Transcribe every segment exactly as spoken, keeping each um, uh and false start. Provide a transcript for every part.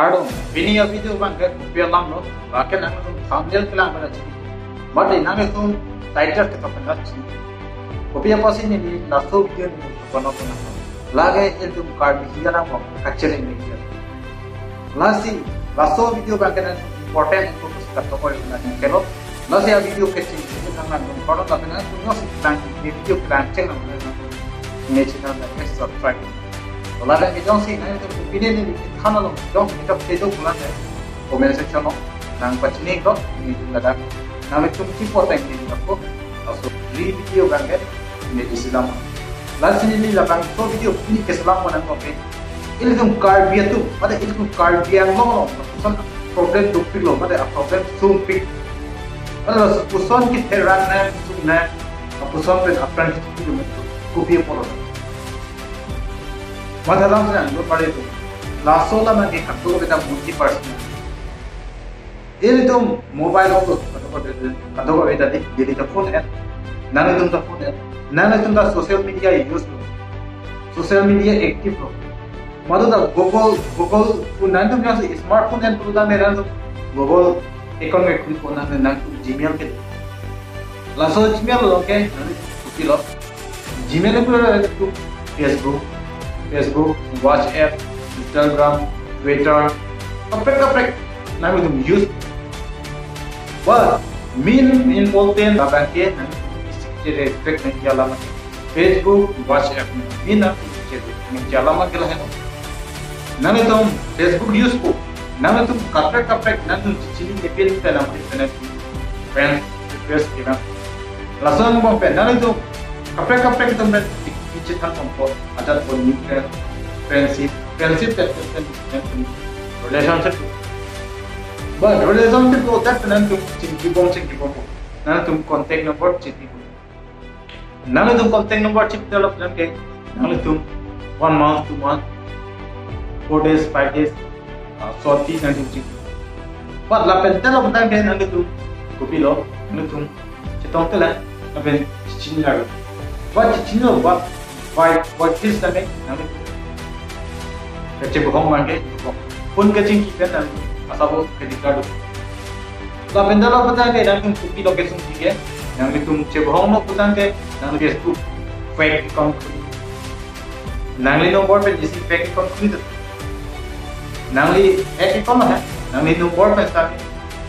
Kardom, pini a-video abang ke kopi alam lo, ba ke nangtum thumbnail kelang pada chini. Mate nangtum title ketok pada chini. Kopi apotsi neli laso video neli kono kono. Lake ilitum Karbi hiya nang bong kacheleng media. Lasi, laso video abang ke nang important info katok oi na ningkelo. Lasi a-video kecheng nang nang kono tapi nangtum jongsi nang video kelang cheng nang nang neli channel nang subscribe. Ladak ke jongsi nangtum pini neli than along jongsi ketok ketok pulang ya comment section lo nang pachini kok neli ladak nangtum chipoteng neli ako laso free video abang ke neli silam. Lasi neli labangso video pini keselam ko nang kopi. Ilitum Karbi atum, mate ilitum Karbi Anglong lo, lapuson problem dopik lo, mate a-problem sumpik. Mate lapuson ketherak nang, sung nang, lapuson pen apran kitu kitu metu, kopi apot lo. Mate alam senang, lo pare tu. Laso alam ke katu kita multi personal. Ilitum mobile lo, katu katu katu katu tadi, jadi ta phone et. Nanglitum ta phone et. Nanglitum ta social media use lo. Social media active lo. Madu ta Google, Google phone nangtum jongsi smartphone et pulo tangte nangtum Google account ke khuli pon nang nangtum Gmail ke. Laso Gmail lo ke, nangtum kopi lo. Gmail ke pura nangtum Facebook, Facebook, WhatsApp, Instagram, Twitter, kaprek kaprek nangtum use. But main important abang ke nangtum isi respect nang jalan Facebook, WhatsApp, main nangtum isi nang jalan ke lahen. Nanglitum Facebook use po, nanglitum kaprek kaprek nangtum chini nepin pen nang pen friend request ke nang. Lason bong pen nanglitum kaprek kaprek atum pen kechethan pon po, ajat pon ni friend, friendship, friendship pen pen pen pen relationship. But relationship lo that pen nangtum chingki bom chingki bom po. Nangtum contact number chingki bom. Nanglitum contact number chip develop nang ke, nanglitum one month, two month, four days, five days, uh, sorti nangtum chip. But lapen develop nang ke nanglitum kopi lo, nanglitum chetong tela, lapen chini lagi. But chini lo, but by, by this time, nanglitum kachebohong nang ke, phone kachingki pen nang asabo kredit card. Lapen develop tangte nangtum kopi lo kesung ke, nanglitum chebohong lo pu tangte nang Facebook fake account khuli. Nangli number pen isi fake account khuli tu. Nangli ek account lo ha, nangli number pen sa.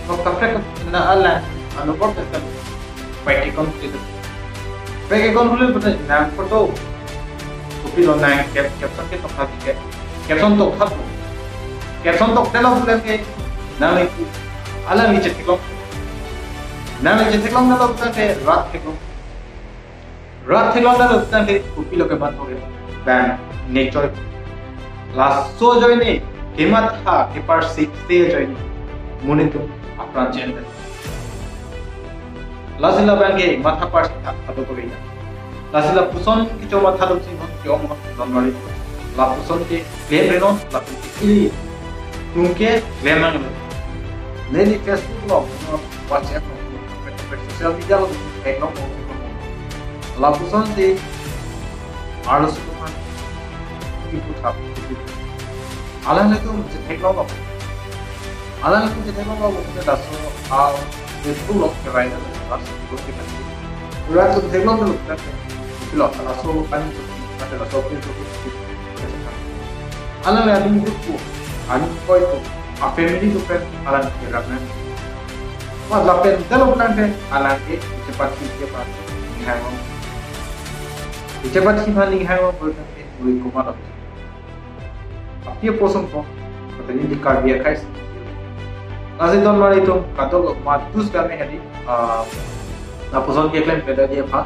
Ko kaprek na ala, a number pen sa. Fake account khuli tu. Fake account khuli pute nang photo kopi lo nang cap, caption ke tokha ke. Caption tokha po. Caption tok telo pute ke nangli alangli chetheklong. Nangli chetheklong telo pute ke rat theklong. Rat theklong telo pute ke kopi lo kemat po ke. Bang, ne choi. Laso ajoine kematha keparsik se ajoine monit atum apran chen. Lasi labang ke matha parsik tha kado ko beda. Lasi lapuson kecho matha dok si non ke ong non mari. Lapuson ke claim renon, lapuson ke ili tum ke claim nang. Neli Facebook lo, WhatsApp lo, social media lo, theklong lo. Lapuson si arlo sukuman ipu thap. Alanglitum chetheklong lo. Alanglitum chetheklong lo, kita daso a Facebook lo kerai na daso Facebook kita. Pura tu theklong lo kita. Pilo laso kan tu, kita daso Facebook. Alangli aning dukpo, aning koipo, a family atum pen alang kerak nang. Wah, lapen develop nang pen alang ke cepat si cepat ninghang. Cepat si pan ninghang berarti ui kumat. Api apo song po, kata ni di Karbi akai si. Lasi don mari atum, kadok lo matus kami hadi, ah, lapuson ke claim pada dia pha,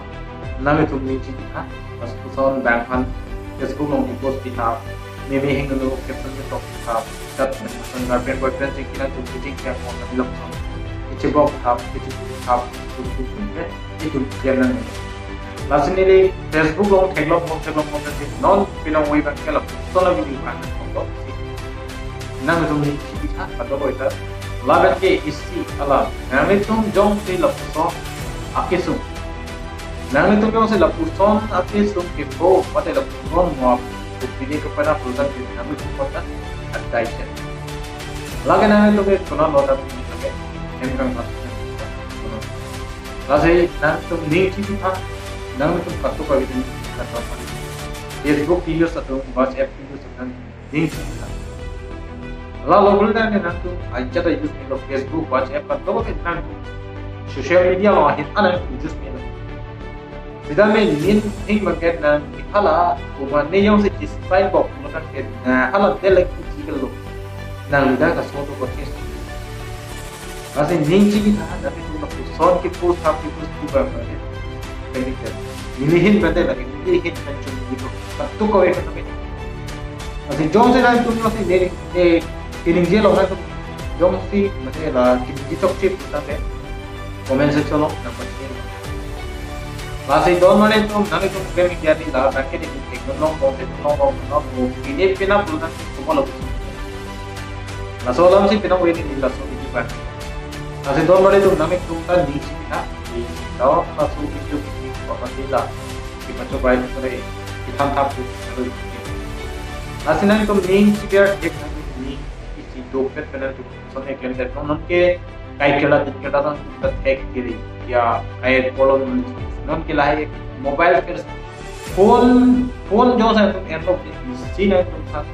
nang itum ni chini ha, lapuson bang phan, Facebook nong di post di ha, meme hing no caption ketok ha, kat pen girlfriend boyfriend chingki nangtum chingki ako, tapi lapuson. Kechebok ha, kechebok ha, kechebok ha, itum claim nang. Lasi neli Facebook along theklong along theklong along theklong non pinong ui bang ke lapuson a-video bang ke lapuson. Nangtum ni chikitha kadokave ta. Lapen ke isi alam. Nanglitum jongsi lapuson akesung. Nanglitum jongsi lapuson akesung kepo mate lapuson mo ap kupine kepana pultan ke nanglitum kota adai chen. Lake nangtum ke konatlo tame lake hem kangmat. Lasi nangtum ning chipitha, nangtum katu kawidin katu. Facebook ke use atum, WhatsApp ke use atum, ning chipitha. Lalo bul nang nangtum ajat use melo Facebook, WhatsApp katu ke nang social media along ahin anang use melo. Sitame ning hing maket nang hala uma ne jongsi chespai bok lo kan ke na hala delek chikelo. Nang lidah kaso to kothes. Lasi ning chikitha, tapi tu nak son ke post hap ke post tu ba ba. Pendek kan. Neli hin pen de lagi, neli hin pen chun gitu. Katu kawidin kami. Lasi jongsi nangtum jongsi ne, ne, kiningje lo nangtum jongsi mate la kiningje chokche pu tangte comment section lo nang pachini. Lasi don mane tum nangtum kami jadi la tangke di thek non long bong, thek non long bong, non bong. Pine pina pu nang tum lo. Laso alam si pinang weni laso di kipan. Lasi don mane tum nangtum ta ning chipitha. Di tau laso video ini apa sih la. Kipan coba ini sore. Kitan tap tu. Lasi nangtum ning chipiar thek nangtum ning isi dopet pen nangtum. Son ek kali non ke kai kela tin kela nangtum ta thek kiri. Ya, kai kolom non ke lahai mobile ke phone, phone jongsi nangtum en lo isi nangtum ta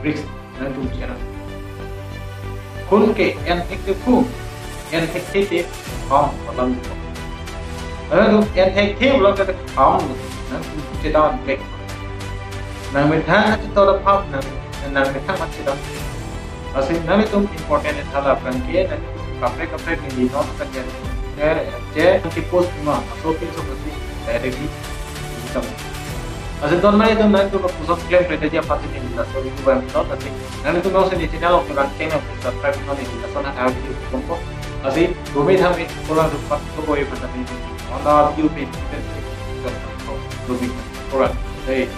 risk nangtum channel. Phone ke en thekthe phone, en thekthe te phone alam di. Nangtum en thekthe lo ke phone nangtum chedan pek. Nang methang achitor phone nang, nang methang achidan. Lasi nangtum important thala kan ke nangtum kaprek kaprek neli non kan ya. Eh, je ke post ma, so pin so pasti directly. Lasi don mane tum nangtum pusat claim kredit ya pasti neli laso video ba milo, tapi nangtum jongsi ne channel oke kan channel subscribe non neli laso na video kompo. Lasi kami thami kolang tu pat ko boy pasti neli. Manda video pe kita tu kolang. Hey.